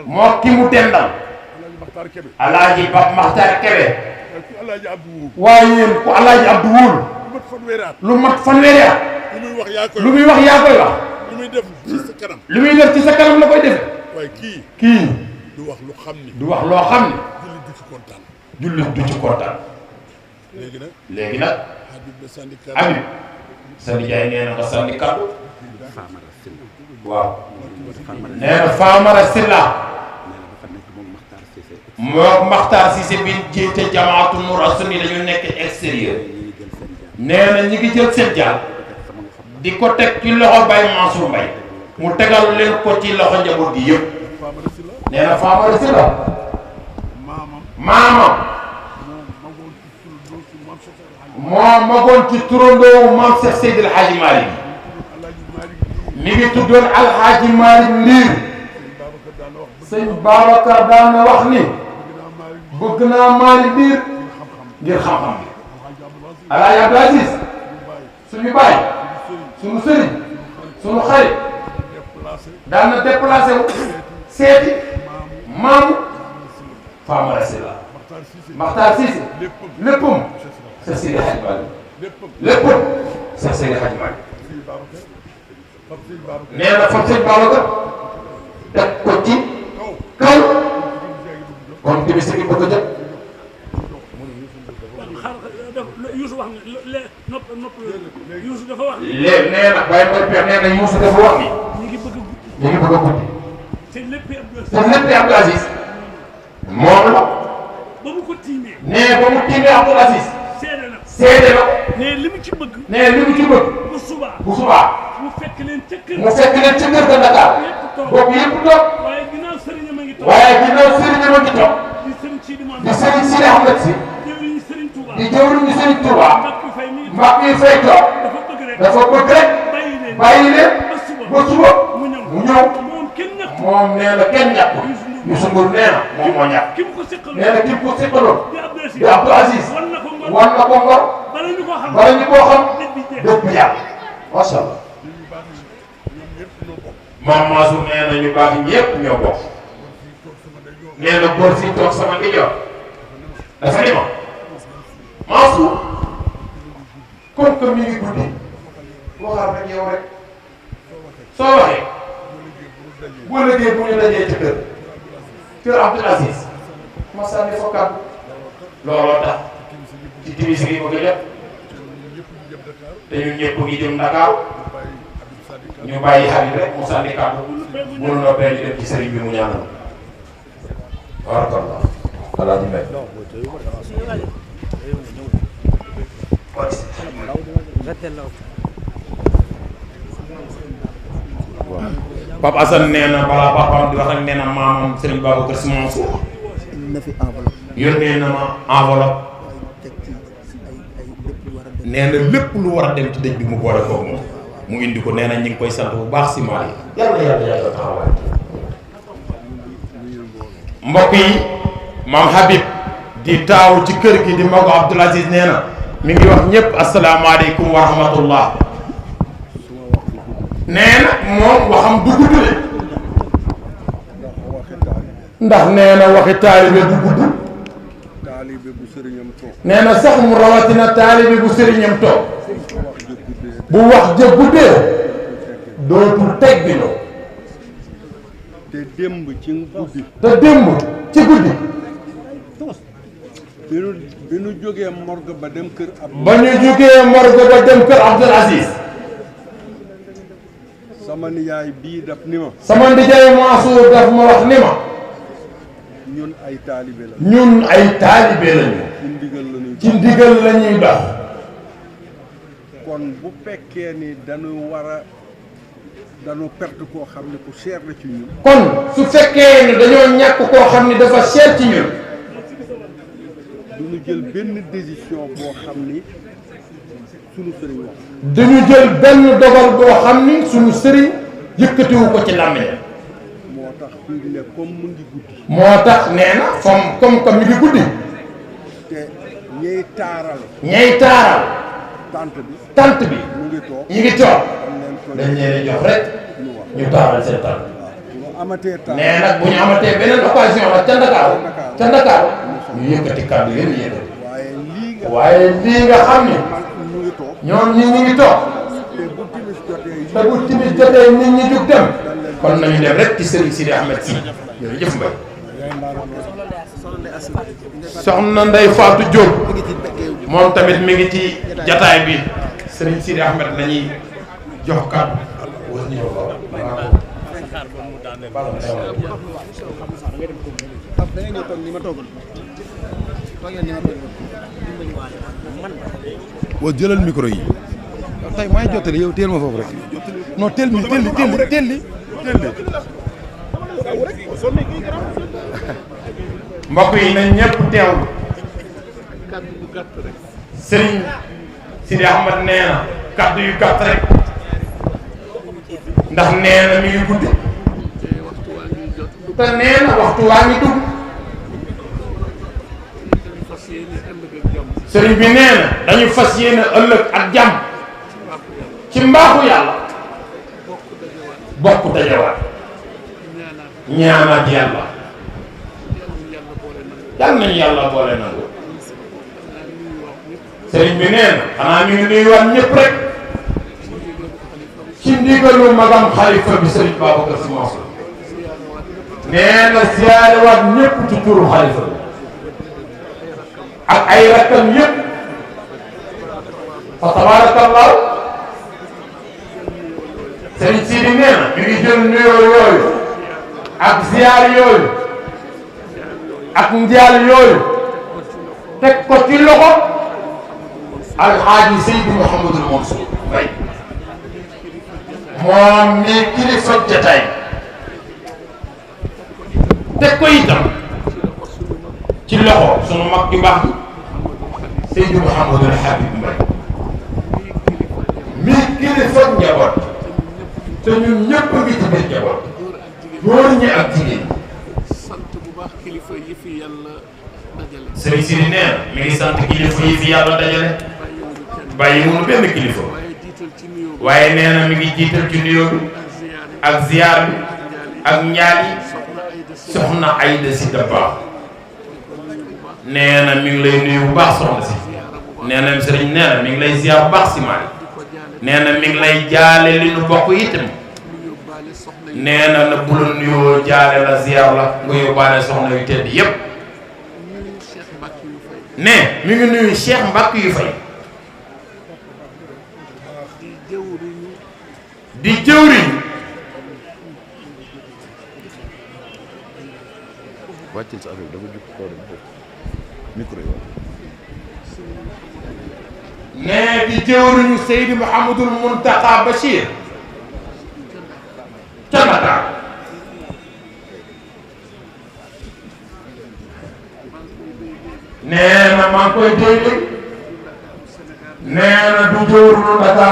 moo ki mu dendal alaaji Pape Makhtar Kébé waaye yéen ku alaaji Abdou Wul lu mat fanweeri at lu muy wax yaa koy wax lu muy def ci sa kanam la koy defe kii du wax loo xam ni jullit du ci kontaan léegi nag Habib sa nijaay nee na nga sànni kàddu waaw nee na Famara Silla moo Makhtar Cissé bi jiite jamaatu Nour Assouni dañu nekk extérieur nee na ñi ngi jël seen jaal di ko teg ci loxo Baye Mansour Mbaye mu tegal leen ko ci loxo njaboot gi yëpp nee na Famara Silla maamam moo magoon ci turandoo maam Cheikh Seydil Hadji Malick mi ngi tuddoon Alhaji Malick Ndiir sëñ Babacar daan na wax ni bëgg naa Malick Ndiir ngir xam-xam bi Alaaji Abdou Aziz suñu baay suñu sëriñ suñu xarit daan na déplacé wu seeti maamu Famara Silla Makhtar Cissé léppam Cheikh Seydi Hadji Malick léppam Cheikh Seydi Hadji Malick nee na fam sëñ Babacar teg ko ci kaw kon timis gi bëgg a jot Youssou wax Youssou dafa wax léegi nee na Baye Mbaye Pekh nee na Youssou dafa wax ni ñu ngi bëgg a guddi te lépp Abdou Aziz moom la ba mu ko tiimee nee ba mu tiimee Abdou Aziz seede na nee li mu ci bëgg bu subaa mu fekk leen ca kër ga Dakar boobu yëpp toog waaye ginnaaw sëriñam a ngi toog di sëriñ Sidi Ahmed Si di jëwriñu Sëriñ Touba mbak mi fay toog dafa bëgg rek bàyyi leen ba suba mu ñëw moom nee na kenn ñàkk Youssou Ndour nee na moom moo ñàkk nee na ki ko seqaloon di Abdou Aziz wan na ko ngor bala ñu koo xam dëkk bi yàlla macha allah moom Mansour nee na ñu baax ñëpp ñoo bokk nee na góor si toog sama ndijoor dafa ni ma Mansour comme que mi ngi guddi waxal rek yow rek soo waxee boo liggéey bu ñu dajee ci kër Abdou Aziz ma sànni fa kàddu looloo tax ci timis gi bëgg a jot te ñun ñëpp ngi jëm Dakar ñu bàyyi Habib rek mu sànni kàddu mënu noppee ñu dem ci sëriñ bi mu ñaanal barakallah alaaji mbay Pape Assane nee na balaa papaam di wax rek nee na maamam Serigne Babacar Sy Mansour yónnee na ma enveloppe nee na lépp lu war a dem ci dëj bi mu boole ko moom mu indi ko nee na ñu ngi koy sant bu baax si Mali yàlla yàlla taxawaay mbokk yi maam Habib di taaw ci kër gi di mago Abdoul Aziz nee na mi ngi wax ñëpp asalaamaaleykum wa rahmatullah nee na moom waxam du gudd de ndax nee na waxi taalibe du gudd nee na sax mu rawatina taalibe bu sëriñam toog bu wax ja guddee dootul tegginoo te démb ci guddi bi nu jógee morgue ba dem kër Abdoul Aziz sama nijaay bii daf ni ma sama nijaay Mansour daf ma wax ni ma ñun ay taalibe lañu ci ndigal lañuy dox kon bu fekkee ni dañu perte koo xam ne ku cher la ci ñun kon su fekkee ni dañoo ñàkk koo xam ni dafa cher ci ñun duñu jël benn décision boo xam ni sunu sëriñ wax duñu jël benn dogal boo xam ni sunu sëriñ yëkkatiwu ko ci làmmiñ moo tax fii ne comme mu ngi guddi moo tax nee na comme que mi ngi guddi te ñey taaral tant bi ñu ngi toog dañ leen jox rek ñu taaral seen tant amatee temps nee nag bu ñu amatee beneen occasion nag ca Ndakaaru ñu yëkkati kàddu yéen yëkkati waaye lii nga xam ne ñoom ñi ñu ngi toog te bu timis jotee nit ñi jug dem kon nañu dem rek ci Serigne Sidi Ahmed Sy jërëjëf Mbaye. soxna Ndeye Fatou Diop moom tamit mi ngi ci jataay bi Serigne Sidi Ahmed la ñuy jox kàddu. waaw jëlal micro yi tey maa ngi jottali yow teel ma foofu rek non teel li mbokk yi nañ ñëpp teewlu Serigne Sidi Ahmed nee na kàddu yu gàtt rek ndax nee na mi ngi guddi te nee na waxtu waa ngi dugg Serigne bi nee na dañu fas yéene ëllëg ak jàmm ci mbaaxu yàlla bokk dajawaat ñaanaat yàlla yàlla nañu yàlla boole nangu Serigne bi nee na xanaa mi ngi nuyuwaat ñëpp rek ci ndigalu magam xalifa bi Serigne Babacar Sy Mansour nee na ziyaarewaat ñëpp ci turu xalifa bi ak ay rakkam yëpp fa tabarakallahu Serigne Sidi nee na mi ngi jël nuyoo yooyu ak ziyaar yooyu ak njaal yooyu teg ko ci loxo alxaaji Seydi Mouhamadul Mansour Mbaye moom mi kilifa jataay teg ko itam ci loxo sunu mag ju baax Seydi Mouhamadul Habib Mbaye mi kilifa njaboot te ñun ñëpp ngi ci biir njaboot góor ñi ak jigéen Serigne Sidi nee na mi ngi sant kilifa yi fi yàlla dajale bàyyi wunu benn kilifa waaye nee na mi ngi jiital ci nuyoo bi ak ziyaar bi ak ñaar yi soxna Aïda Sy Dabakh nee na mi ngi lay nuyu bu baax soxna si nee na Serigne nee na mi ngi lay ziyaar bu baax si maay nee na mi ngi lay jaale li nu bokk itam nee na bu la nuyoo jaale la ziyaar la nga yóbbaale soxna yu tedd yépp ne mi ngi nuyu Cheikh Mbacke yu fay di jëwriñ wàccil sa affaire dafa jub kaw dem micro yi ne di jëwriñu Seydi Mouhamadul Mountakha Bachir ca Dakar nee na maa ngi koy dégg nee na du jëwriñu Dakar